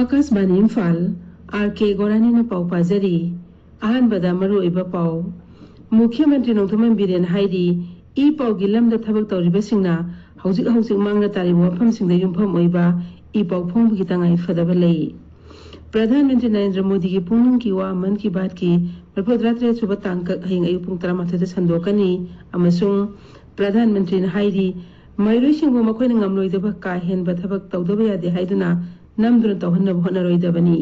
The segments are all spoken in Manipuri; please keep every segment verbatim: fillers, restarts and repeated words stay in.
ꯑꯥꯀꯥꯁꯕꯥꯅꯤ ꯏꯝꯐꯥꯜ, ꯑꯥꯔ ꯀꯦ ꯒꯣꯔꯥꯅꯤꯅ ꯄꯥꯎ ꯄꯥꯖꯔꯤ꯫ ꯑꯍꯥꯟꯕꯗ ꯃꯔꯨꯑꯣꯏꯕ ꯄꯥꯎ꯫ ꯃꯨꯈ꯭ꯌ ꯃꯟꯇ꯭ꯔꯤ ꯅꯣꯡꯊꯣꯝꯕꯝ ꯕꯤꯔꯦꯟ ꯍꯥꯏꯔꯤ, ꯏ ꯄꯥꯎꯒꯤ ꯂꯝꯗ ꯊꯕꯛ ꯇꯧꯔꯤꯕꯁꯤꯡꯅ ꯍꯧꯖꯤꯛ ꯍꯧꯖꯤꯛ ꯃꯥꯡꯗ ꯇꯥꯔꯤꯕ ꯋꯥꯐꯝꯁꯤꯡꯗ ꯌꯨꯝꯐꯝ ꯑꯣꯏꯕ ꯏ ꯄꯥꯎ ꯐꯣꯡꯕꯒꯤ ꯇꯉꯥꯏ ꯐꯗꯕ ꯂꯩ꯫ ꯄ꯭ꯔꯙꯥꯟ ꯃꯟꯇ꯭ꯔꯤ ꯅꯔꯦꯟꯗ꯭ꯔ ꯃꯣꯗꯤꯒꯤ ꯄꯨꯡꯅꯨꯡꯒꯤ ꯋꯥ ꯃꯟ ꯀꯤ ꯕꯥꯠꯀꯤ ꯃꯔꯤꯐꯨ ꯇꯔꯥꯇꯔꯦꯠ ꯁꯨꯕ ꯇꯥꯡꯀꯛ ꯍꯌꯦꯡ ꯑꯌꯨꯛ ꯄꯨꯡ ꯇꯔꯥꯃꯥꯊꯣꯏꯗ ꯁꯟꯗꯣꯛꯀꯅꯤ ꯑꯃꯁꯨꯡ ꯄ꯭ꯔꯙꯥꯟ ꯃꯟꯇ꯭ꯔꯤꯅ ꯍꯥꯏꯔꯤ, ꯃꯍꯩꯔꯣꯏꯁꯤꯡꯕꯨ ꯃꯈꯣꯏꯅ ꯉꯝꯂꯣꯏꯗꯕ ꯀꯥ ꯍꯦꯟꯕ ꯊꯕꯛ ꯇꯧꯗꯕ ꯌꯥꯗꯦ ꯍꯥꯏꯗꯨꯅ ꯅꯝꯗꯨꯅ ꯇꯧꯍꯟꯅꯕ ꯍꯣꯠꯅꯔꯣꯏꯗꯕꯅꯤ꯫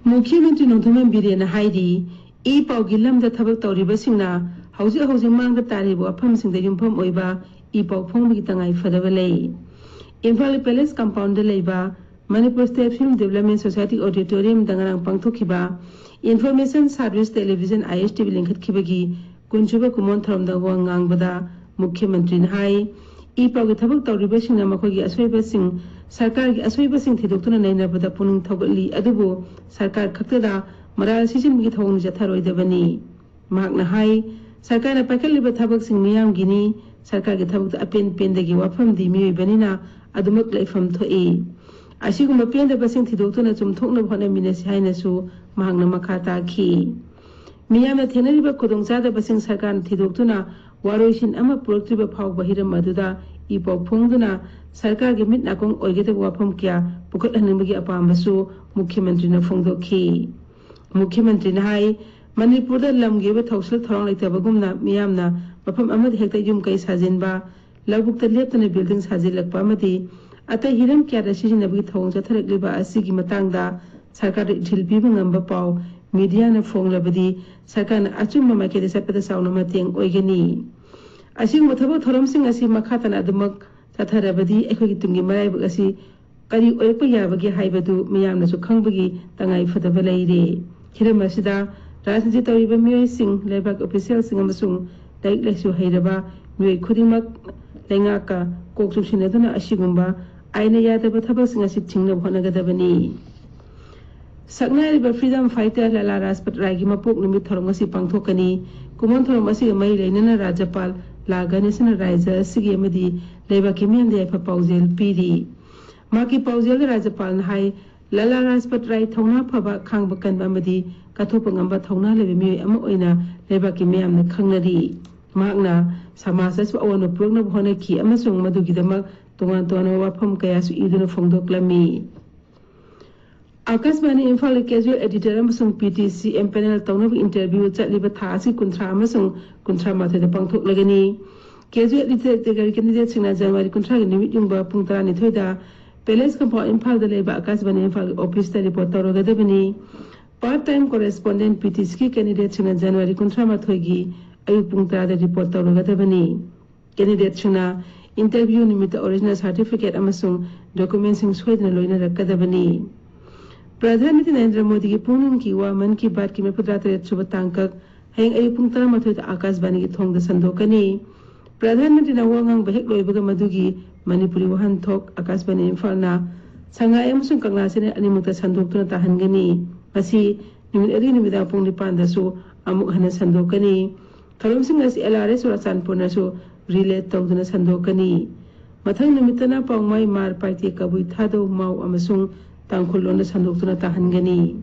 ꯃꯨꯈ꯭ꯌ ꯃꯟꯇ꯭ꯔꯤ ꯅꯣꯡꯊꯣꯝꯕꯝ ꯕꯤꯔꯦꯟꯅ ꯍꯥꯏꯔꯤ, ꯏ ꯄꯥꯎꯒꯤ ꯂꯝꯗ ꯊꯕꯛ ꯇꯧꯔꯤꯕꯁꯤꯡꯅ ꯍꯧꯖꯤꯛ ꯍꯧꯖꯤꯛ ꯃꯥꯡꯗ ꯇꯥꯔꯤꯕ ꯋꯥꯐꯝꯁꯤꯡꯗ ꯌꯨꯝꯐꯝ ꯑꯣꯏꯕ ꯏ ꯄꯥꯎ ꯐꯣꯡꯕꯒꯤ ꯇꯉꯥꯏ ꯐꯗꯕ ꯂꯩ꯫ ꯏꯝꯐꯥꯜ ꯄꯦꯂꯦꯁ ꯀꯝꯄꯥꯎꯟꯗ ꯂꯩꯕ Manipur state film development society ꯑꯣꯗꯤꯇꯣꯔꯤꯌꯝꯗ ꯉꯔꯥꯡ ꯄꯥꯡꯊꯣꯛꯈꯤꯕ information service television, I S T V ꯂꯤꯡꯈꯠꯈꯤꯕꯒꯤ ꯀꯨꯟꯁꯨꯕ ꯀꯨꯝꯑꯣꯟ ꯊꯧꯔꯝꯗ ꯋꯥ ꯉꯥꯡꯕꯗ ꯃꯨꯈ꯭ꯌ ꯃꯟꯇ꯭ꯔꯤꯅ ꯍꯥꯏ, ꯏ ꯄꯥꯎꯒꯤ ꯊꯕꯛ ꯇꯧꯔꯤꯕꯁꯤꯡꯅ ꯃꯈꯣꯏꯒꯤ ꯑꯁꯣꯏꯕꯁꯤꯡ, ꯁꯔꯀꯥꯔꯒꯤ ꯑꯁꯣꯏꯕꯁꯤꯡ ꯊꯤꯗꯣꯛꯇꯨꯅ ꯅꯩꯅꯕꯗ ꯄꯨꯛꯅꯤꯡ ꯊꯧꯒꯠꯂꯤ, ꯑꯗꯨꯕꯨ ꯁꯔꯀꯥꯔ ꯈꯛꯇꯗ ꯃꯔꯥꯜ ꯁꯤꯖꯤꯟꯕꯒꯤ ꯊꯧꯑꯣꯡꯗꯤ ꯆꯠꯊꯔꯣꯏꯗꯕꯅꯤ꯫ ꯃꯍꯥꯛꯅ ꯍꯥꯏ, ꯁꯔꯀꯥꯔꯅ ꯄꯥꯏꯈꯠꯂꯤꯕ ꯊꯕꯛꯁꯤꯡ ꯃꯤꯌꯥꯝꯒꯤꯅꯤ, ꯁꯔꯀꯥꯔꯒꯤ ꯊꯕꯛꯇ ꯑꯄꯦꯟ ꯄꯦꯟꯗꯒꯤ ꯋꯥꯐꯝꯗꯤ ꯃꯤꯑꯣꯏꯕꯅꯤꯅ ꯑꯗꯨꯃꯛ ꯂꯩꯐꯝ ꯊꯣꯛꯏ꯫ ꯑꯁꯤꯒꯨꯝꯕ ꯄꯦꯟꯗꯕꯁꯤꯡ ꯊꯤꯗꯣꯛꯇꯨꯅ ꯆꯨꯝꯊꯣꯛꯅꯕ ꯍꯣꯠꯅꯃꯤꯟꯅꯁꯤ ꯍꯥꯏꯅꯁꯨ ꯃꯍꯥꯛꯅ ꯃꯈꯥ ꯇꯥꯈꯤ꯫ ꯃꯤꯌꯥꯝꯅ ꯊꯦꯡꯅꯔꯤꯕ ꯈꯨꯗꯣꯡꯆꯥꯗꯕꯁꯤꯡ ꯁꯔꯀꯥꯔꯅ ꯊꯤꯗꯣꯛꯇꯨꯅ ꯋꯥꯔꯣꯏꯁꯤꯟ ꯑꯃ ꯄꯨꯔꯛꯇ꯭ꯔꯤꯕ ꯐꯥꯎꯕ ꯍꯤꯔꯝ ꯑꯗꯨꯗ ꯏ ꯄꯥꯎ ꯐꯣꯡꯗꯨꯅ ꯁꯔꯀꯥꯔꯒꯤ ꯃꯤꯠ ꯅꯥꯀꯣꯡ ꯑꯣꯏꯒꯗꯕ ꯋꯥꯐꯝ ꯀꯌꯥ ꯄꯨꯈꯠꯍꯟꯅꯤꯡꯕꯒꯤ ꯑꯄꯥꯝꯕꯁꯨ ꯃꯨꯈ꯭ꯌ ꯃꯟꯇ꯭ꯔꯤꯅ ꯐꯣꯡꯗꯣꯛꯈꯤ꯫ ꯃꯨꯈ꯭ꯌ ꯃꯟꯇ꯭ꯔꯤꯅ ꯍꯥꯏ, ꯃꯅꯤꯄꯨꯔꯗ ꯂꯝꯒꯤ ꯑꯣꯏꯕ ꯊꯧꯁꯤꯜ ꯊꯧꯔꯥꯡ ꯂꯩꯇꯕꯒꯨꯝꯅ ꯃꯤꯌꯥꯝꯅ ꯃꯐꯝ ꯑꯃꯗ ꯍꯦꯛꯇ ꯌꯨꯝ ꯀꯩ ꯁꯥꯖꯤꯟꯕ, ꯂꯧꯕꯨꯛꯇ ꯂꯦꯞꯇꯅ ꯕꯤꯜꯗꯤꯡ ꯁꯥꯖꯤꯜꯂꯛꯄ ꯑꯃꯗꯤ ꯑꯇꯩ ꯍꯤꯔꯝ ꯀꯌꯥꯗ ꯁꯤꯖꯤꯟꯅꯕꯒꯤ ꯊꯧꯑꯣꯡ ꯆꯠꯊꯔꯛꯂꯤꯕ ꯑꯁꯤꯒꯤ ꯃꯇꯥꯡꯗ ꯁꯔꯀꯥꯔꯗ ꯏꯊꯤꯜ ꯄꯤꯕ ꯉꯝꯕ ꯄꯥꯎ ꯃꯤꯗꯤꯌꯥꯅ ꯐꯣꯡꯂꯕꯗꯤ ꯁꯔꯀꯥꯔꯅ ꯑꯆꯨꯝꯕ ꯃꯥꯏꯀꯩꯗ ꯆꯠꯄꯗ ꯆꯥꯎꯅ ꯃꯇꯦꯡ ꯑꯣꯏꯒꯅꯤ꯫ ꯑꯁꯤꯒꯨꯝꯕ ꯊꯕꯛ ꯊꯧꯔꯝꯁꯤꯡ ꯑꯁꯤ ꯃꯈꯥ ꯇꯥꯅ ꯑꯗꯨꯃꯛ ꯆꯠꯊꯔꯕꯗꯤ ꯑꯩꯈꯣꯏꯒꯤ ꯇꯨꯡꯒꯤ ꯃꯔꯥꯏꯕꯛ ꯑꯁꯤ ꯀꯔꯤ ꯑꯣꯏꯔꯛꯄ ꯌꯥꯕꯒꯦ ꯍꯥꯏꯕꯗꯨ ꯃꯤꯌꯥꯝꯅꯁꯨ ꯈꯪꯕꯒꯤ ꯇꯉꯥꯏ ꯐꯗꯕ ꯂꯩꯔꯦ꯫ ꯍꯤꯔꯝ ꯑꯁꯤꯗ ꯔꯥꯖꯅꯤꯇꯤ ꯇꯧꯔꯤꯕ ꯃꯤꯑꯣꯏꯁꯤꯡ, ꯂꯩꯕꯥꯛ ꯑꯣꯐꯤꯁꯤꯌꯦꯜꯁꯤꯡ ꯑꯃꯁꯨꯡ ꯂꯥꯏꯔꯤꯛ ꯂꯥꯏꯁꯨ ꯍꯩꯔꯕ ꯃꯤꯑꯣꯏ ꯈꯨꯗꯤꯡꯃꯛ ꯂꯩꯉꯥꯛꯀ ꯀꯣꯛ ꯆꯨꯡꯁꯤꯟꯅꯗꯨꯅ ꯑꯁꯤꯒꯨꯝꯕ ꯑꯥꯏꯟꯅ ꯌꯥꯗꯕ ꯊꯕꯛꯁꯤꯡ ꯑꯁꯤ ꯊꯤꯡꯅꯕ ꯍꯣꯠꯅꯒꯗꯕꯅꯤ꯫ ꯁꯛꯅꯥꯏꯔꯤꯕ freedom fighter ꯂꯂꯥ ꯔꯥꯖꯄꯠ ꯔꯥꯏꯒꯤ ꯃꯄꯣꯛ ꯅꯨꯃꯤꯠ ꯊꯧꯔꯝ ꯑꯁꯤ ꯄꯥꯡꯊꯣꯛꯀꯅꯤ꯫ ꯀꯨꯝꯑꯣꯟ ꯊꯧꯔꯝ ꯑꯁꯤꯒ ꯃꯔꯤ ꯂꯩꯅꯅ ꯔꯥꯖ꯭ꯌꯄꯥꯜ ꯂꯥ ꯒꯅꯦꯁꯟꯅ ꯔꯥꯏꯖ꯭ꯌ ꯑꯁꯤꯒꯤ ꯑꯃꯗꯤ ꯂꯩꯕꯥꯛꯀꯤ ꯃꯤꯌꯥꯝꯗ ꯌꯥꯏꯐ ꯄꯥꯎꯖꯦꯜ ꯄꯤꯔꯤ꯫ ꯃꯍꯥꯛꯀꯤ ꯄꯥꯎꯖꯦꯜꯗ ꯔꯥꯖ꯭ꯌꯄꯥꯜꯅ ꯍꯥꯏ, ꯂꯂꯥ ꯔꯥꯖꯄꯠ ꯔꯥꯏ ꯊꯧꯅꯥ ꯐꯕ, ꯈꯥꯡꯕ ꯀꯟꯕ ꯑꯃꯗꯤ ꯀꯠꯊꯣꯛꯄ ꯉꯝꯕ ꯊꯧꯅꯥ ꯂꯩꯕ ꯃꯤꯑꯣꯏ ꯑꯃ ꯑꯣꯏꯅ ꯂꯩꯕꯥꯛꯀꯤ ꯃꯤꯌꯥꯝꯅ ꯈꯪꯅꯔꯤ꯫ ꯃꯍꯥꯛꯅ ꯁꯃꯥꯖ ꯑꯁꯤꯕꯨ ꯑꯑꯣꯟꯕ ꯄꯨꯔꯛꯅꯕ ꯍꯣꯠꯅꯈꯤ ꯑꯃꯁꯨꯡ ꯃꯗꯨꯒꯤꯗꯃꯛ ꯇꯣꯉꯥꯟ ꯇꯣꯉꯥꯟꯕ ꯋꯥꯐꯝ ꯀꯌꯥꯁꯨ ꯏꯗꯨꯅ ꯐꯣꯡꯗꯣꯛꯂꯝꯃꯤ꯫ ꯑꯥꯀꯥꯁꯕꯥꯅꯤ ꯏꯝꯐꯥꯜꯒꯤ casual editor ꯑꯃꯁꯨꯡ P T C empanel ꯇꯧꯅꯕ interview ꯆꯠꯂꯤꯕ ꯊꯥ ꯑꯁꯤ ꯀꯨꯟꯊ꯭ꯔꯥ ꯑꯃꯁꯨꯡ ꯀꯨꯟꯊ꯭ꯔꯥ ꯃꯥꯊꯣꯏꯗ ꯄꯥꯡꯊꯣꯛꯂꯒꯅꯤ꯫ Casual editor category candidateꯁꯤꯡꯅ ꯖꯅꯋꯥꯔꯤ ꯀꯨꯟꯊ꯭ꯔꯥꯒꯤ ꯅꯨꯃꯤꯠ ꯌꯨꯡꯕ ꯄꯨꯡ ꯇꯔꯥꯅꯤꯊꯣꯏꯗ Palace Compound ꯏꯝꯐꯥꯜꯗ ꯂꯩꯕ ꯑꯥꯀꯥꯁꯕꯥꯅꯤ ꯏꯝꯐꯥꯜꯒꯤ officeꯇ report ꯇꯧꯔꯒꯗꯕꯅꯤ꯫ Part time correspondent P T Cꯒꯤ candidateꯁꯤꯡꯅ January ꯀꯨꯟꯊ꯭ꯔꯥ ꯃꯥꯊꯣꯏꯒꯤ ꯑꯌꯨꯛ ꯄꯨꯡ ꯇꯔꯥꯗ report ꯇꯧꯔꯒꯗꯕꯅꯤ꯫ Candidateꯁꯤꯡꯅ interview ꯅꯨꯃꯤꯠꯇ original certificate ꯑꯃꯁꯨꯡ documentꯁꯤꯡ ꯁꯣꯏꯗꯅ ꯂꯣꯏꯅꯔꯛꯀꯗꯕꯅꯤ꯫ ꯄ꯭ꯔꯙꯥꯟ ꯃꯟꯇ꯭ꯔꯤ ꯅꯔꯦꯟꯗ꯭ꯔ ꯃꯣꯗꯤꯒꯤ ꯄꯨꯡꯅꯨꯡꯒꯤ ꯋꯥ ꯃꯟ ꯀꯤ ꯕꯥꯠꯀꯤ ꯃꯔꯤꯐꯨꯇꯔꯥ ꯇꯔꯦꯠ ꯁꯨꯕ ꯇꯥꯡꯀꯛ ꯍꯌꯦꯡ ꯑꯌꯨꯛ ꯄꯨꯡ ꯇꯔꯥꯃꯥꯊꯣꯏꯗ ꯑꯥꯀꯥꯁꯕꯥꯅꯤꯒꯤ ꯊꯣꯡꯗ ꯁꯟꯗꯣꯛꯀꯅꯤ꯫ ꯄ꯭ꯔꯙꯥꯟ ꯃꯟꯇ꯭ꯔꯤꯅ ꯋꯥ ꯉꯥꯡꯕ ꯍꯦꯛ ꯂꯣꯏꯕꯒ ꯃꯗꯨꯒꯤ ꯃꯅꯤꯄꯨꯔꯤ ꯋꯥꯍꯟꯊꯣꯛ ꯑꯥꯀꯥꯁꯕꯥꯅꯤ ꯏꯝꯐꯥꯜꯅ ꯁꯉꯥꯏ ꯑꯃꯁꯨꯡ ꯀꯪꯂꯥ channel ꯑꯅꯤꯃꯛꯇ ꯁꯟꯗꯣꯛꯇꯨꯅ ꯇꯥꯍꯟꯒꯅꯤ꯫ ꯃꯁꯤ ꯅꯨꯃꯤꯠ ꯑꯗꯨꯒꯤ ꯅꯨꯃꯤꯗꯥꯡ ꯄꯨꯡ ꯅꯤꯄꯥꯟꯗꯁꯨ ꯑꯃꯨꯛ ꯍꯟꯅ ꯁꯟꯗꯣꯛꯀꯅꯤ꯫ ꯊꯧꯔꯝꯁꯤꯡ ꯑꯁꯤ L R S ꯆꯨꯔꯥꯆꯥꯟꯄꯨꯔꯅꯁꯨ relay ꯇꯧꯗꯨꯅ ꯁꯟꯗꯣꯛꯀꯅꯤ꯫ ꯃꯊꯪ ꯅꯨꯃꯤꯠꯇꯅ ꯄꯥꯎꯃꯥꯏ, ꯃꯥꯔ, ꯄꯥꯏꯇꯦ, ꯀꯕꯨꯏ, ꯊꯥꯗꯧ, ꯃꯥꯎ ꯑꯃꯁꯨꯡ ꯇꯥꯡꯈꯨꯜ ꯂꯣꯟꯗ ꯁꯟꯗꯣꯛꯇꯨꯅ ꯇꯥꯍꯟꯒꯅꯤ꯫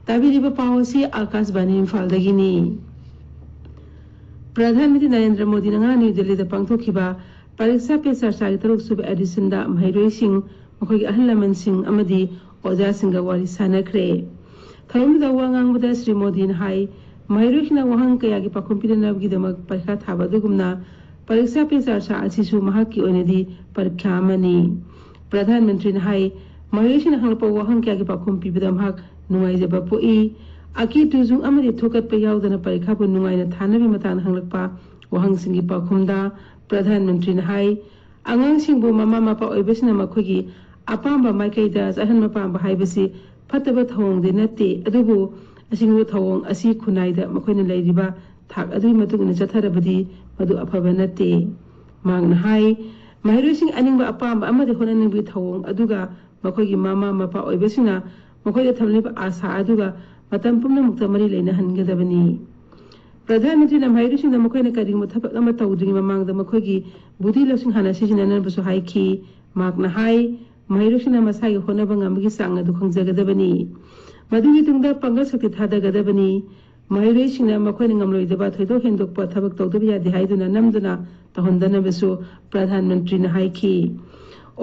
ꯇꯥꯕꯤꯔꯤꯕ ꯄꯥꯎ ꯑꯁꯤ ꯑꯥꯀꯥꯁꯕꯥꯅꯤ ꯏꯝꯐꯥꯜꯗꯒꯤꯅꯤ꯫ ꯄ꯭ꯔꯙꯥꯟ ꯃꯟꯇ꯭ꯔꯤ ꯅꯔꯦꯟꯗ꯭ꯔ ꯃꯣꯗꯤꯅ ꯉꯔꯥꯡ ꯅ꯭ꯌꯨ ꯗꯦꯜꯂꯤꯗ ꯄꯥꯡꯊꯣꯛꯈꯤꯕ ꯄꯔꯤꯛꯁꯥ ꯄꯦ ꯆꯔꯆꯥꯒꯤ ꯇꯔꯨꯛ ꯁꯨꯕ editionꯗ ꯃꯍꯩꯔꯣꯏꯁꯤꯡ, ꯃꯈꯣꯏꯒꯤ ꯑꯍꯜ ꯂꯃꯟꯁꯤꯡ ꯑꯃꯗꯤ ꯑꯣꯖꯥꯁꯤꯡꯒ ꯋꯥꯔꯤ ꯁꯥꯅꯈ꯭ꯔꯦ꯫ ꯊꯧꯔꯝꯗꯨꯗ ꯋꯥ ꯉꯥꯡꯕꯗ ꯁ꯭ꯔꯤ ꯃꯣꯗꯤꯅ ꯍꯥꯏ, ꯃꯍꯩꯔꯣꯏꯁꯤꯡꯅ ꯋꯥꯍꯪ ꯀꯌꯥꯒꯤ ꯄꯥꯎꯈꯨꯝ ꯄꯤꯅꯅꯕꯒꯤꯗꯃꯛ ꯄꯔꯤꯈꯥ ꯊꯥꯕ ꯑꯗꯨꯒꯨꯝꯅ ꯄꯔꯤꯛꯁꯥ ꯄꯦ ꯆꯔꯆꯥ ꯑꯁꯤꯁꯨ ꯃꯍꯥꯛꯀꯤ ꯑꯣꯏꯅꯗꯤ ꯄꯔꯤꯈꯥ ꯑꯃꯅꯤ꯫ ꯄ꯭ꯔꯙꯥꯟ ꯃꯟꯇ꯭ꯔꯤꯅ ꯍꯥꯏ, ꯃꯍꯩꯔꯣꯏꯁꯤꯡꯅ ꯍꯪꯂꯛꯄ ꯋꯥꯍꯪ ꯀꯌꯥꯒꯤ ꯄꯥꯎꯈꯨꯝ ꯄꯤꯕꯗ ꯃꯍꯥꯛ ꯅꯨꯡꯉꯥꯏꯖꯕ ꯄꯣꯛꯏ꯫ ꯑꯀꯤ ꯇꯨꯖꯨꯡ ꯑꯃꯗꯤ ꯊꯣꯀꯠꯄ ꯌꯥꯎꯗꯅ ꯄꯔꯤꯈꯥꯕꯨ ꯅꯨꯡꯉꯥꯏꯅ ꯊꯥꯅꯕꯒꯤ ꯃꯇꯥꯡꯗ ꯍꯪꯂꯛꯄ ꯋꯥꯍꯪꯁꯤꯡꯒꯤ ꯄꯥꯎꯈꯨꯝꯗ ꯄ꯭ꯔꯙꯥꯟ ꯃꯟꯇ꯭ꯔꯤꯅ ꯍꯥꯏ, ꯑꯉꯥꯡꯁꯤꯡꯕꯨ ꯃꯃꯥ ꯃꯄꯥ ꯑꯣꯏꯕꯁꯤꯡꯅ ꯃꯈꯣꯏꯒꯤ ꯑꯄꯥꯝꯕ ꯃꯥꯏꯀꯩꯗ ꯆꯠꯍꯟꯕ ꯄꯥꯝꯕ ꯍꯥꯏꯕꯁꯤ ꯐꯠꯇꯕ ꯊꯧꯑꯣꯡꯗꯤ ꯅꯠꯇꯦ, ꯑꯗꯨꯕꯨ ꯑꯁꯤꯒꯨꯝꯕ ꯊꯧꯑꯣꯡ ꯑꯁꯤ ꯈꯨꯟꯅꯥꯏꯗ ꯃꯈꯣꯏꯅ ꯂꯩꯔꯤꯕ ꯊꯥꯛ ꯑꯗꯨꯒꯤ ꯃꯇꯨꯡ ꯏꯟꯅ ꯆꯠꯊꯔꯕꯗꯤ ꯃꯗꯨ ꯑꯐꯕ ꯅꯠꯇꯦ꯫ ꯃꯍꯥꯛꯅ ꯍꯥꯏ, ꯃꯍꯩꯔꯣꯏꯁꯤꯡ ꯑꯅꯤꯡꯕ ꯑꯄꯥꯝꯕ ꯑꯃꯗꯤ ꯍꯣꯠꯅꯅꯤꯡꯕꯒꯤ ꯊꯧꯑꯣꯡ ꯑꯗꯨꯒ ꯃꯈꯣꯏꯒꯤ ꯃꯃꯥ ꯃꯄꯥ ꯑꯣꯏꯕꯁꯤꯡꯅ ꯃꯈꯣꯏꯗ ꯊꯝꯂꯤꯕ ꯑꯥꯁꯥ ꯑꯗꯨꯒ ꯃꯇꯝ ꯄꯨꯝꯅꯃꯛꯇ ꯃꯔꯤ ꯂꯩꯅꯍꯟꯒꯗꯕꯅꯤ꯫ ꯄ꯭ꯔꯙꯥꯟ ꯃꯟꯇ꯭ꯔꯤꯅ ꯃꯍꯩꯔꯣꯏꯁꯤꯡꯗ ꯃꯈꯣꯏꯅ ꯀꯔꯤꯒꯨꯝꯕ ꯊꯕꯛ ꯑꯃ ꯇꯧꯗ꯭ꯔꯤꯉꯩ ꯃꯃꯥꯡꯗ ꯃꯈꯣꯏꯒꯤ ꯕꯨꯙꯤ ꯂꯧꯁꯤꯡ ꯍꯥꯟꯅ ꯁꯤꯖꯤꯟꯅꯅꯕꯁꯨ ꯍꯥꯏꯈꯤ꯫ ꯃꯍꯥꯛꯅ ꯍꯥꯏ, ꯃꯍꯩꯔꯣꯏꯁꯤꯡꯅ ꯃꯁꯥꯒꯤ ꯍꯣꯠꯅꯕ ꯉꯝꯕꯒꯤ ꯆꯥꯡ ꯑꯗꯨ ꯈꯪꯖꯒꯗꯕꯅꯤ꯫ ꯃꯗꯨꯒꯤ ꯇꯨꯡꯗ ꯄꯥꯡꯒꯜ ꯁꯛꯇꯤ ꯊꯥꯗꯒꯗꯕꯅꯤ꯫ ꯃꯍꯩꯔꯣꯏꯁꯤꯡꯅ ꯃꯈꯣꯏꯅ ꯉꯝꯂꯣꯏꯗꯕ ꯊꯣꯏꯗꯣꯛ ꯍꯦꯟꯗꯣꯛꯄ ꯊꯕꯛ ꯇꯧꯗꯕ ꯌꯥꯗꯦ ꯍꯥꯏꯗꯨꯅ ꯅꯝꯗꯨꯅ ꯇꯧꯍꯟꯗꯅꯕꯁꯨ ꯄ꯭ꯔꯙꯥꯟ ꯃꯟꯇ꯭ꯔꯤꯅ ꯍꯥꯏꯈꯤ꯫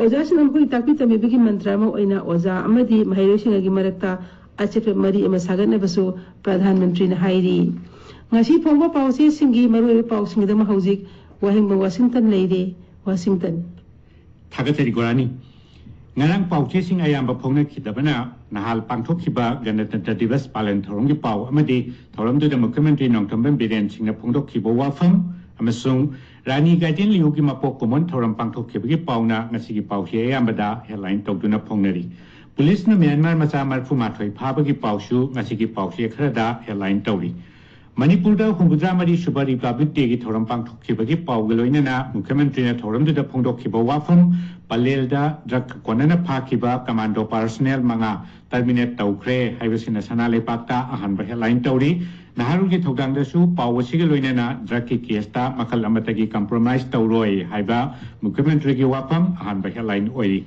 ꯑꯣꯖꯥꯁꯤꯡꯅ ꯃꯈꯣꯏꯒꯤ ꯇꯥꯛꯄꯤ ꯇꯝꯕꯤꯕꯒꯤ ꯃꯟꯇ꯭ꯔ ꯑꯃ ꯑꯣꯏꯅ ꯑꯣꯖꯥ ꯑꯃꯗꯤ ꯃꯍꯩꯔꯣꯏꯁꯤꯡꯒꯒꯤ ꯃꯔꯛꯇ ꯑꯆꯦꯠꯄ ꯃꯔꯤ ꯑꯃ ꯁꯥꯒꯠꯅꯕꯁꯨ ꯄ꯭ꯔꯙꯥꯟ ꯃꯟꯇ꯭ꯔꯤꯅ ꯍꯥꯏꯔꯤ꯫ ꯉꯁꯤ ꯐꯣꯡꯕ ꯄꯥꯎꯆꯦꯁꯤꯡꯒꯤ ꯃꯔꯨꯑꯣꯏꯕ ꯄꯥꯎꯁꯤꯡꯒꯤꯗꯃꯛ ꯍꯧꯖꯤꯛ ꯋꯥꯍꯦꯡꯕꯝ ꯋꯥꯁꯤꯡꯇꯟ ꯂꯩꯔꯦ꯫ ꯋꯥꯁꯤꯡꯇꯟ꯫ ꯊꯥꯒꯠꯆꯔꯤ ꯒꯣꯔꯥꯅꯤ꯫ ꯉꯔꯥꯡ ꯄꯥꯎꯆꯦꯁꯤꯡ ꯑꯌꯥꯝꯕ ꯐꯣꯡꯅꯈꯤꯗꯕꯅ ꯅꯍꯥꯜ ꯄꯥꯡꯊꯣꯛꯈꯤꯕ ꯒꯅꯇꯟꯇ꯭ꯔ ꯗꯤꯕꯁ ꯄꯥꯂꯟ ꯊꯧꯔꯝꯒꯤ ꯄꯥꯎ ꯑꯃꯗꯤ ꯊꯧꯔꯝꯗꯨꯗ ꯃꯨꯈ꯭ꯌ ꯃꯟꯇ꯭ꯔꯤ ꯅꯣꯡꯊꯣꯝꯕꯝ ꯕꯤꯔꯦꯟ ꯁꯤꯡꯅ ꯐꯣꯡꯗꯣꯛꯈꯤꯕ ꯋꯥꯐꯝ ꯑꯃꯁꯨꯡ ꯔꯥꯅꯤ ꯒꯥꯏꯗꯦꯟ ꯂꯤꯌꯨꯒꯤ ꯃꯄꯣꯛ ꯀꯨꯝꯑꯣꯟ ꯊꯧꯔꯝ ꯄꯥꯡꯊꯣꯛꯈꯤꯕꯒꯤ ꯄꯥꯎꯅ ꯉꯁꯤꯒꯤ ꯄꯥꯎꯆꯦ ꯑꯌꯥꯝꯕꯗ ꯍꯦꯗꯂꯥꯏꯟ ꯇꯧꯗꯨꯅ ꯐꯣꯡꯅꯔꯤ꯫ ꯄꯨꯂꯤꯁꯅ ꯃ꯭ꯌꯥꯟꯃꯥꯔ ꯃꯆꯥ ꯃꯔꯤꯐꯨ ꯃꯥꯊꯣꯏ ꯐꯥꯕꯒꯤ ꯄꯥꯎꯁꯨ ꯉꯁꯤꯒꯤ ꯄꯥꯎꯆꯦ ꯈꯔꯗ ꯍꯦꯗꯂꯥꯏꯟ ꯇꯧꯔꯤ꯫ ꯃꯅꯤꯄꯨꯔꯗ ꯍꯨꯝꯐꯨꯇꯔꯥ ꯃꯔꯤ ꯁꯨꯕ ꯔꯤꯄꯕ꯭ꯂꯤꯛ ꯗꯦꯒꯤ ꯊꯧꯔꯝ ꯄꯥꯡꯊꯣꯛꯈꯤꯕꯒꯤ ꯄꯥꯎꯒ ꯂꯣꯏꯅꯅ ꯃꯨꯈ꯭ꯌ ꯃꯟꯇ꯭ꯔꯤꯅ ꯊꯧꯔꯝꯗꯨꯗ ꯐꯣꯡꯗꯣꯛꯈꯤꯕ ꯋꯥꯐꯝ, ꯄꯂꯦꯜꯗ ꯗ꯭ꯔꯒ ꯀꯣꯟꯅꯅ ꯐꯥꯈꯤꯕ ꯀꯃꯥꯟꯗꯣ ꯄꯥꯔꯁꯅꯦꯜ ꯃꯉꯥ ꯇꯔꯃꯤꯅꯦꯠ ꯇꯧꯈ꯭ꯔꯦ ꯍꯥꯏꯕꯁꯤꯅ ꯁꯅꯥ ꯂꯩꯕꯥꯛꯇ ꯑꯍꯥꯟꯕ ꯍꯦꯗꯂꯥꯏꯟ ꯇꯧꯔꯤ꯫ ꯅꯍꯥꯔꯨꯜꯒꯤ ꯊꯧꯗꯥꯡꯗꯁꯨ ꯄꯥꯎ ꯑꯁꯤꯒ ꯂꯣꯏꯅꯅ ꯗ꯭ꯔꯒꯀꯤ ꯀꯦꯁꯇ ꯃꯈꯜ ꯑꯃꯠꯇꯒꯤ ꯀꯝꯄ꯭ꯔꯣꯃꯥꯏꯖ ꯇꯧꯔꯣꯏ ꯍꯥꯏꯕ ꯃꯨꯈ꯭ꯌ ꯃꯟꯇ꯭ꯔꯤꯒꯤ ꯋꯥꯐꯝ ꯑꯍꯥꯟꯕ ꯍꯦꯗꯂꯥꯏꯟ ꯑꯣꯏꯔꯤ꯫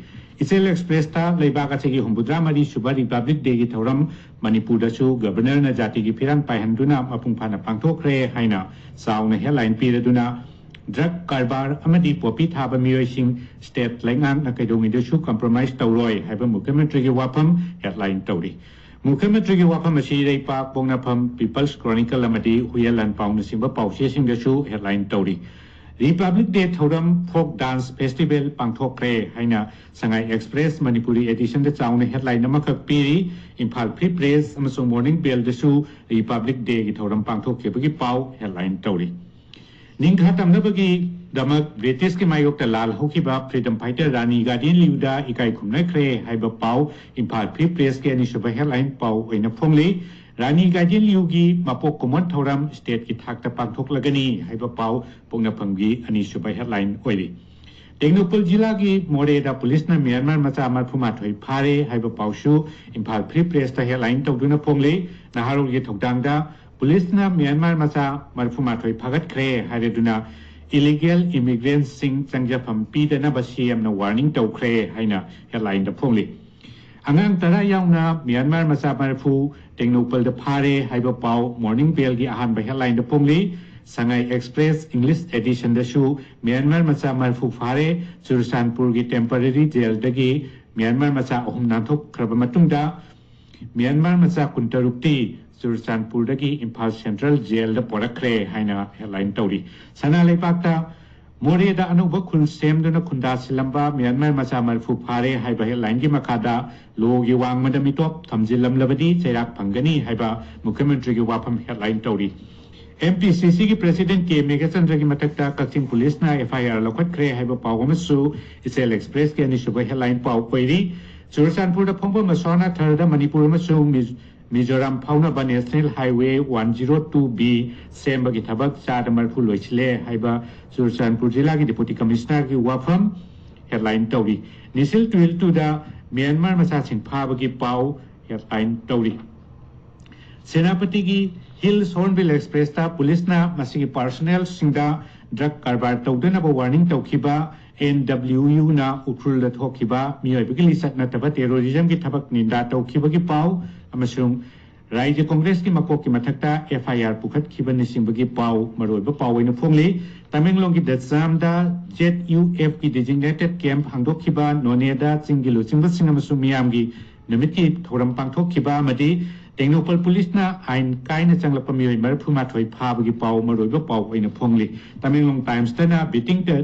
ꯏꯆꯦꯜ ꯑꯦꯛꯁꯄ꯭ꯔꯦꯁꯇ ꯂꯩꯕꯥꯛ ꯑꯁꯤꯒꯤ ꯍꯨꯝꯐꯨꯇꯔꯥ ꯃꯔꯤ ꯁꯨꯕ ꯔꯤꯄꯕ꯭ꯂꯤꯛ ꯗꯦꯒꯤ ꯊꯧꯔꯝ ꯃꯅꯤꯄꯨꯔꯗꯁꯨ ꯒꯕꯔꯅꯔꯅ ꯖꯥꯇꯤꯒꯤ ꯐꯤꯔꯥꯡ ꯄꯥꯏꯍꯟꯗꯨꯅ ꯃꯄꯨꯡ ꯐꯥꯅ ꯄꯥꯡꯊꯣꯛꯈ꯭ꯔꯦ ꯍꯥꯏꯅ ꯆꯥꯎꯅ ꯍꯦꯗꯂꯥꯏꯟ ꯄꯤꯔꯗꯨꯅ ꯗ꯭ꯔꯒ ꯀꯔꯕꯥꯔ ꯑꯃꯗꯤ ꯄꯣꯄꯤ ꯊꯥꯕ ꯃꯤꯑꯣꯏꯁꯤꯡ ꯁ꯭ꯇꯦꯠ ꯂꯩꯉꯥꯛꯅ ꯀꯩꯗꯧꯉꯩꯗꯁꯨ ꯀꯝꯄ꯭ꯔꯣꯃꯥꯏꯖ ꯇꯧꯔꯣꯏ ꯍꯥꯏꯕ ꯃꯨꯈ꯭ꯌ ꯃꯟꯇ꯭ꯔꯤꯒꯤ ꯋꯥꯐꯝ ꯍꯦꯗꯂꯥꯏꯟ ꯇꯧꯔꯤ꯫ ꯃꯨꯈ꯭ꯌ ꯃꯟꯇ꯭ꯔꯤꯒꯤ ꯋꯥꯐꯝ ꯑꯁꯤ ꯏꯔꯩꯄꯥꯛ, ꯄꯣꯛꯅꯐꯝ, ꯄꯤꯄꯜꯁ ꯀ꯭ꯔꯣꯅꯤꯀꯜ ꯑꯃꯗꯤ ꯍꯨꯏꯌꯦꯟ ꯂꯥꯟꯄꯥꯎꯅꯆꯤꯡꯕ ꯄꯥꯎꯆꯦꯁꯤꯡꯗꯁꯨ ꯍꯦꯗꯂꯥꯏꯟ ꯇꯧꯔꯤ꯫ ꯔꯤꯄꯕ꯭ꯂꯤꯛ ꯗꯦ ꯊꯧꯔꯝ, ꯐꯣꯛ ꯗꯥꯟꯁ ꯐꯦꯁꯇꯤꯚꯦꯜ ꯄꯥꯡꯊꯣꯛꯈ꯭ꯔꯦ ꯍꯥꯏꯅ ꯁꯉꯥꯏ ꯑꯦꯛꯁꯄ꯭ꯔꯦꯁ ꯃꯅꯤꯄꯨꯔꯤ ꯑꯦꯗꯤꯁꯟꯗ ꯆꯥꯎꯅ ꯍꯦꯗꯂꯥꯏꯟ ꯑꯃꯈꯛ ꯄꯤꯔꯤ꯫ ꯏꯝꯐꯥꯜ ꯐ꯭ꯔꯤ ꯄ꯭ꯔꯦꯁ ꯑꯃꯁꯨꯡ ꯃꯣꯔꯅꯤꯡ ꯕꯦꯜꯗꯁꯨ ꯔꯤꯄꯕ꯭ꯂꯤꯛ ꯗꯦꯒꯤ ꯊꯧꯔꯝ ꯄꯥꯡꯊꯣꯛꯈꯤꯕꯒꯤ ꯄꯥꯎ ꯍꯦꯗꯂꯥꯏꯟ ꯇꯧꯔꯤ꯫ ꯅꯤꯡꯈꯥ ꯇꯝꯅꯕꯒꯤꯗꯃꯛ ꯕ꯭ꯔꯤꯇꯤꯁꯀꯤ ꯃꯥꯌꯣꯛꯇ ꯂꯥꯜ ꯍꯧꯈꯤꯕ ꯐ꯭ꯔꯤꯗꯝ ꯐꯥꯏꯇꯔ ꯔꯥꯅꯤ ꯒꯥꯏꯗꯦꯟ ꯂꯤꯌꯨꯗ ꯏꯀꯥꯏ ꯈꯨꯝꯅꯈ꯭ꯔꯦ ꯍꯥꯏꯕ ꯄꯥꯎ ꯏꯝꯐꯥꯜ ꯐ꯭ꯔꯤ ꯄ꯭ꯔꯦꯁꯀꯤ ꯑꯅꯤꯁꯨꯕ ꯍꯦꯗꯂꯥꯏꯟ ꯄꯥꯎ ꯑꯣꯏꯅ ꯐꯣꯡꯂꯤ꯫ ꯔꯥꯅꯤ ꯒꯥꯏꯗꯦꯟ ꯂꯤꯌꯨꯒꯤ ꯃꯄꯣꯛ ꯀꯨꯝꯑꯣꯟ ꯊꯧꯔꯝ ꯁ꯭ꯇꯦꯠꯀꯤ ꯊꯥꯛꯇ ꯄꯥꯡꯊꯣꯛꯂꯒꯅꯤ ꯍꯥꯏꯕ ꯄꯥꯎ ꯄꯣꯛꯅꯐꯝꯒꯤ ꯑꯅꯤꯁꯨꯕ ꯍꯦꯗꯂꯥꯏꯟ ꯑꯣꯏꯔꯤ꯫ ꯇꯦꯡꯅꯧꯄꯜ ꯖꯤꯂꯥꯒꯤ ꯃꯣꯔꯦꯗ ꯄꯨꯂꯤꯁꯅ ꯃ꯭ꯌꯥꯟꯃꯥꯔ ꯃꯆꯥ ꯃꯔꯤꯐꯨ ꯃꯥꯊꯣꯏ ꯐꯥꯔꯦ ꯍꯥꯏꯕ ꯄꯥꯎꯁꯨ ꯏꯝꯐꯥꯜ ꯐ꯭ꯔꯤ ꯄ꯭ꯔꯦꯁꯇ ꯍꯦꯗꯂꯥꯏꯟ ꯇꯧꯗꯨꯅ ꯐꯣꯡꯂꯤ꯫ ꯅꯍꯥꯔꯣꯜꯒꯤ ꯊꯧꯗꯥꯡꯗ ꯄꯨꯂꯤꯁꯅ ꯃ꯭ꯌꯥꯟꯃꯥꯔ ꯃꯆꯥ ꯃꯔꯤꯐꯨ ꯃꯥꯊꯣꯏ ꯐꯥꯒꯠꯈ꯭ꯔꯦ ꯍꯥꯏꯔꯗꯨꯅ ꯏꯂꯤꯒꯦꯜ ꯏꯃꯤꯒ꯭ꯔꯦꯟꯁꯤꯡ ꯆꯪꯖꯐꯝ ꯄꯤꯗꯅꯕ ꯁꯤꯑꯦꯝꯅ ꯋꯥꯔꯅꯤꯡ ꯇꯧꯈ꯭ꯔꯦ ꯍꯥꯏꯅ ꯍꯦꯗꯂꯥꯏꯟꯗ ꯐꯣꯡꯂꯤ꯫ ꯑꯉꯥꯡ ꯇꯔꯥ ꯌꯥꯎꯅ ꯃ꯭ꯌꯥꯟꯃꯥꯔ ꯃꯆꯥ ꯃꯔꯤꯐꯨ ꯇꯦꯡꯅꯧꯄꯜꯗ ꯐꯥꯔꯦ ꯍꯥꯏꯕ ꯄꯥꯎ ꯃꯣꯔꯅꯤꯡ ꯕꯦꯜꯒꯤ ꯑꯍꯥꯟꯕ ꯍꯦꯗꯂꯥꯏꯟꯗ ꯐꯣꯡꯂꯤ꯫ ꯁꯉꯥꯏ ꯑꯦꯛꯁꯄ꯭ꯔꯦꯁ ꯏꯪꯂꯤꯁ ꯑꯦꯗꯤꯁꯟꯗꯁꯨ ꯃ꯭ꯌꯥꯟꯃꯥꯔ ꯃꯆꯥ ꯃꯔꯤꯐꯨ ꯐꯥꯔꯦ꯫ ꯆꯨꯔꯆꯥꯟꯄꯨꯔꯒꯤ ꯇꯦꯝꯄꯔꯦꯔꯤ ꯖꯦꯜꯗꯒꯤ ꯃ꯭ꯌꯥꯟꯃꯥꯔ ꯃꯆꯥ ꯑꯍꯨꯝ ꯅꯥꯟꯊꯣꯛꯈ꯭ꯔꯕ ꯃꯇꯨꯡꯗ ꯃ꯭ꯌꯥꯟꯃꯥꯔ ꯃꯆꯥ ꯀꯨꯟꯇꯔꯨꯛꯇꯤ ꯆꯨꯔꯆꯥꯟꯄꯨꯔꯗꯒꯤ ꯏꯝꯐꯥꯜ ꯁꯦꯟꯇ꯭ꯔꯦꯜ ꯖꯦꯜꯗ ꯄꯣꯔꯛꯈ꯭ꯔꯦ ꯍꯥꯏꯅ ꯍꯦꯗꯂꯥꯏꯟ ꯇꯧꯔꯤ꯫ ꯁꯅꯥ ꯂꯩꯕꯥꯛꯇ ꯃꯣꯔꯦꯗ ꯑꯅꯧꯕ ꯈꯨꯜ ꯁꯦꯝꯗꯨꯅ ꯈꯨꯟꯗꯥꯁꯤꯜꯂꯝꯕ ꯃ꯭ꯌꯥꯟꯃꯥꯔ ꯃꯆꯥ ꯃꯔꯤꯐꯨ ꯐꯥꯔꯦ ꯍꯥꯏꯕ ꯍꯦꯗꯂꯥꯏꯟꯒꯤ ꯃꯈꯥꯗ ꯂꯣꯒꯤ ꯋꯥꯡꯃꯗ ꯃꯤꯇꯣꯞ ꯊꯝꯖꯤꯜꯂꯝꯂꯕꯗꯤ ꯆꯩꯔꯥꯛ ꯐꯪꯒꯅꯤ ꯍꯥꯏꯕ ꯃꯨꯈ꯭ꯌꯃꯟꯇ꯭ꯔꯤꯒꯤ ꯋꯥꯐꯝ ꯍꯦꯗꯂꯥꯏꯟ ꯇꯧꯔꯤ꯫ ꯑꯦꯝ ꯄꯤ ꯁꯤ ꯁꯤꯒꯤ ꯄ꯭ꯔꯦꯁꯤꯗꯦꯟ ꯀꯦ ꯃꯦꯘꯆꯟꯗ꯭ꯔꯒꯤ ꯃꯊꯛꯇ ꯀꯛꯆꯤꯡ ꯄꯨꯂꯤꯁꯅ ꯑꯦꯐ ꯑꯥꯏ ꯑꯥꯔ ꯂꯧꯈꯠꯈ꯭ꯔꯦ ꯍꯥꯏꯕ ꯄꯥꯎ ꯑꯃꯁꯨ ꯏꯆꯦꯜ ꯑꯦꯛꯁꯄ꯭ꯔꯦꯁꯀꯤ ꯑꯅꯤꯁꯨꯕ ꯍꯦꯗꯂꯥꯏꯟ ꯄꯥꯎ ꯑꯣꯏꯔꯤ꯫ ꯆꯨꯔꯆꯥꯟꯄꯨꯔꯗ ꯐꯣꯡꯕ ꯃꯁ꯭ꯋꯥꯅꯥ ꯊꯔꯗ ꯃꯅꯤꯄꯨꯔ ꯑꯃꯁꯨꯡ ꯃꯤ-, ꯃꯤꯖꯣꯔꯥꯝ ꯐꯥꯎꯅꯕ national highway one zero two B ꯁꯦꯝꯕꯒꯤ ꯊꯕꯛ ꯆꯥꯗ ꯃꯔꯤꯐꯨ ꯂꯣꯏꯁꯤꯜꯂꯦ ꯍꯥꯏꯕ ꯆꯨꯔꯆꯥꯟꯄꯨꯔ ꯖꯤꯂꯥꯒꯤ ꯗꯤꯄꯨꯇꯤ ꯀꯃꯤꯁꯅꯔꯒꯤ ꯋꯥꯐꯝ ꯍꯦꯗꯂꯥꯏꯟ ꯇꯧꯔꯤ꯫ ꯅꯤꯁꯤꯜ ꯇꯨꯋꯤꯜ ꯇꯨꯗ ꯃ꯭ꯌꯥꯟꯃꯥꯔ ꯃꯆꯥꯁꯤꯡ ꯐꯥꯕꯒꯤ ꯄꯥꯎ ꯍꯦꯗꯂꯥꯏꯟ ꯇꯧꯔꯤ꯫ ꯁꯦꯅꯥꯄꯇꯤꯒꯤ ꯍꯤꯜꯁ ꯍꯣꯔꯟꯕꯤꯜ ꯑꯦꯛꯁꯄ꯭ꯔꯦꯁꯇ ꯄꯨꯂꯤꯁꯅ ꯃꯁꯤꯒꯤ ꯄꯥꯔꯁꯣꯅꯦꯜꯁꯤꯡꯗ ꯗ꯭ꯔꯒ ꯀꯔꯕꯥꯔ ꯇꯧꯗꯅꯕ ꯋꯥꯔꯅꯤꯡ ꯇꯧꯈꯤꯕ ꯑꯦꯟ ꯗꯕ꯭ꯂꯤꯎ ꯌꯨꯅ ꯎꯈ꯭ꯔꯨꯜꯗ ꯊꯣꯛꯈꯤꯕ ꯃꯤꯑꯣꯏꯕꯒꯤ ꯂꯤꯆꯠ ꯅꯠꯇꯕ ꯇꯦꯔꯣꯔꯤꯖꯝꯒꯤ ꯊꯕꯛ ꯅꯤꯟꯗꯥ ꯇꯧꯈꯤꯕꯒꯤ ꯄꯥꯎ ꯑꯃꯁꯨꯡ ꯔꯥꯏꯖ꯭ꯌ ꯀꯣꯡꯒ꯭ꯔꯦꯁꯀꯤ ꯃꯀꯣꯛꯀꯤ ꯃꯊꯛꯇ ꯑꯦꯐ ꯑꯥꯏ ꯑꯥꯔ ꯄꯨꯈꯠꯈꯤꯕꯅꯆꯤꯡꯕꯒꯤ ꯄꯥꯎ ꯃꯔꯨꯑꯣꯏꯕ ꯄꯥꯎ ꯑꯣꯏꯅ ꯐꯣꯡꯂꯤ꯫ ꯇꯃꯦꯡꯂꯣꯡꯒꯤ ꯗꯁꯥꯝꯗ ꯖꯦꯠ ꯌꯨ ꯑꯦꯐꯀꯤ ꯗꯤꯖꯤꯒꯅꯦꯇꯦꯗ ꯀꯦꯝꯞ ꯍꯥꯡꯗꯣꯛꯈꯤꯕ, ꯅꯣꯅꯦꯗ ꯆꯤꯡꯒꯤ ꯂꯨꯆꯤꯡꯕꯁꯤꯡ ꯑꯃꯁꯨꯡ ꯃꯤꯌꯥꯝꯒꯤ ꯅꯨꯃꯤꯠꯀꯤ ꯊꯧꯔꯝ ꯄꯥꯡꯊꯣꯛꯈꯤꯕ ꯑꯃꯗꯤ ꯇꯦꯡꯅꯧꯄꯜ ꯄꯨꯂꯤꯁꯅ ꯑꯥꯏꯟ ꯀꯥꯏꯅ ꯆꯪꯂꯛꯄ ꯃꯤꯑꯣꯏ ꯃꯔꯤꯐꯨ ꯃꯥꯊꯣꯏ ꯐꯥꯕꯒꯤ ꯄꯥꯎ ꯃꯔꯨꯑꯣꯏꯕ ꯄꯥꯎ ꯑꯣꯏꯅ ꯐꯣꯡꯂꯤ꯫ ꯇꯃꯦꯡꯂꯣꯡ ꯇꯥꯏꯝꯁꯇꯅ beating the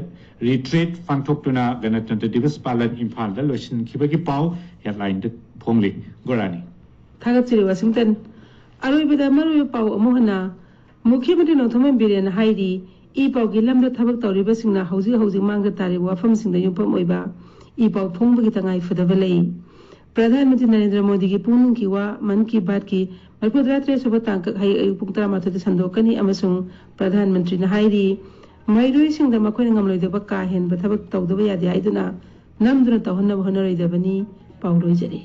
retreat ꯄꯥꯡꯊꯣꯛꯇꯨꯅ ꯒꯅꯇꯟꯇ꯭ꯔ ꯗꯤꯕꯁ ꯄꯥꯂꯟ ꯏꯝꯐꯥꯜꯗ ꯂꯣꯏꯁꯤꯟꯈꯤꯕꯒꯤ ꯄꯥꯎ ꯍꯦꯗꯂꯥꯏꯟꯗ ꯐꯣꯡꯂꯤ꯫ ꯒꯣꯔꯥꯅꯤ꯫ ꯊꯥꯒꯠꯆꯔꯤ ꯋꯥꯁꯤꯡꯇꯟ꯫ ꯑꯔꯣꯏꯕꯗ ꯃꯔꯨꯑꯣꯏꯕ ꯄꯥꯎ ꯑꯃꯨꯛ ꯍꯟꯅ꯫ ꯃꯨꯈ꯭ꯌ ꯃꯟꯇ꯭ꯔꯤ ꯅꯣꯡꯊꯣꯝꯕꯝ ꯕꯤꯔꯦꯟꯅ ꯍꯥꯏꯔꯤ, ꯏ ꯄꯥꯎꯒꯤ ꯂꯝꯗ ꯊꯕꯛ ꯇꯧꯔꯤꯕꯁꯤꯡꯅ ꯍꯧꯖꯤꯛ ꯍꯧꯖꯤꯛ ꯃꯥꯡꯗ ꯇꯥꯔꯤꯕ ꯋꯥꯐꯝꯁꯤꯡꯗ ꯌꯨꯝꯐꯝ ꯑꯣꯏꯕ ꯏ ꯄꯥꯎ ꯐꯣꯡꯕꯒꯤ ꯇꯉꯥꯏ ꯐꯗꯕ ꯂꯩ꯫ ꯄ꯭ꯔꯙꯥꯟ ꯃꯟꯇ꯭ꯔꯤ ꯅꯔꯦꯟꯗ꯭ꯔ ꯃꯣꯗꯤꯒꯤ ꯄꯨꯛꯅꯤꯡꯒꯤ ꯋꯥ ꯃꯟ ꯀꯤ ꯕꯥꯠꯀꯤ ꯃꯔꯤꯐꯨꯇꯔꯥ ꯇꯔꯦꯠ ꯁꯨꯕ ꯇꯥꯡꯀꯛ ꯍꯌꯦꯡ ꯑꯌꯨꯛ ꯄꯨꯡ ꯇꯔꯥꯃꯥꯊꯣꯏꯗ ꯁꯟꯗꯣꯛꯀꯅꯤ ꯑꯃꯁꯨꯡ ꯄ꯭ꯔꯙꯥꯟ ꯃꯟꯇ꯭ꯔꯤꯅ ꯍꯥꯏꯔꯤ, ꯃꯍꯩꯔꯣꯏꯁꯤꯡꯗ ꯃꯈꯣꯏꯅ ꯉꯝꯂꯣꯏꯗꯕ ꯀꯥ ꯍꯦꯟꯕ ꯊꯕꯛ ꯇꯧꯗꯕ ꯌꯥꯗꯦ ꯍꯥꯏꯗꯨꯅ ꯅꯝꯗꯨꯅ ꯇꯧꯍꯟꯅꯕ ꯍꯣꯠꯅꯔꯣꯏꯗꯕꯅꯤ꯫ ꯄꯥꯎ ꯂꯣꯏꯖꯔꯦ꯫